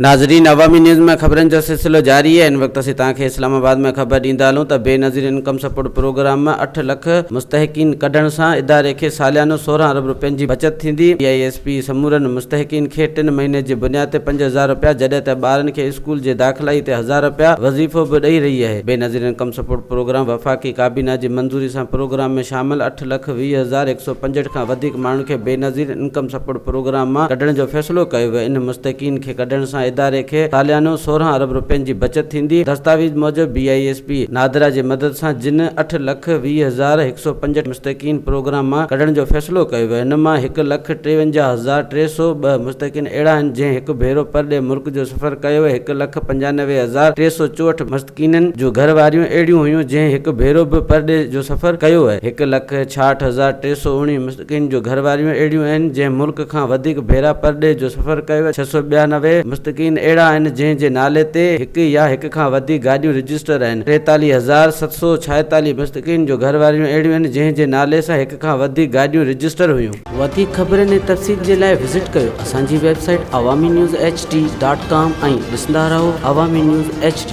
ناظرين عوامي نيوز ۾ خبرن جو سلسلو جاري آهي هن وقت اسين توهان کي اسلام آباد ۾ خبر ڏيندا هلون ته بينظير انڪم سپورٽ پروگرام مان اٺ لک مستحقين ڪڍڻ سان اداري کي ساليانو 16 ارب رپين جي بچت ٿيندي، بي I S P سمورن مستحقين کي ٽن مهيني جي بنياد تي 5000 رپيا جڏهن ته ٻارن کي اسڪول جي داخلائي تي هزار رپيا وظيفو به ڏئي رهي آهي. بينظير انڪم سپورٽ پروگرام وفاقي ڪابينا جي منظوري سان پروگرام ۾ شامل 8,20,165 کان وڌيڪ ماڻهن کي بينظير انڪم سپورٽ پروگرام مان ڪڍڻ جو فيصلو ڪيو ويو. انهن مستحقين کي ڪڍڻ سان اداري کي ساليانو 16 ارب رپين جي بچت ٿيندي. دستاويز موجب B I S P NADRA جي مدد سان جن 8,20,165 مستحقين پروگرام مان ڪڍڻ جو فيصلو ڪيو ويو ان مان 1,53,302 مستحقين اهڙا آهن جنهن هڪ ڀيرو پرڏيهه ملڪ جو سفر ڪيو ۽ 1,95,364 مستحقينن جون گهر واريون اهڙيون هيون جنهن هڪ ڀيرو به پرڏيهه جو سفر ڪيو ۽ 1,66,319 مستحقين جون گهر واريون اهڙيون آهن جنهن ملڪ کان وڌيڪ ڀيرا پرڏيهه جو سفر ڪيو ۽ 692 مستحقين اهڙا آهن جنهن جي نالي تي هڪ يا هڪ کان وڌيڪ گاڏيون رجسٽر آهن 43,746 مستحقين جون گهر واريون اهڙيون آهن جنهن جي نالي سان هڪ کان وڌيڪ گاڏيون رجسٽر هيون. وڌيڪ خبرن ۽ تفصيل جي لاء وزٽ ڪيو اسان جي website Awami news H D dot com ۽ ڏسندا رهو عوامي نيوز ايڇ ڊي.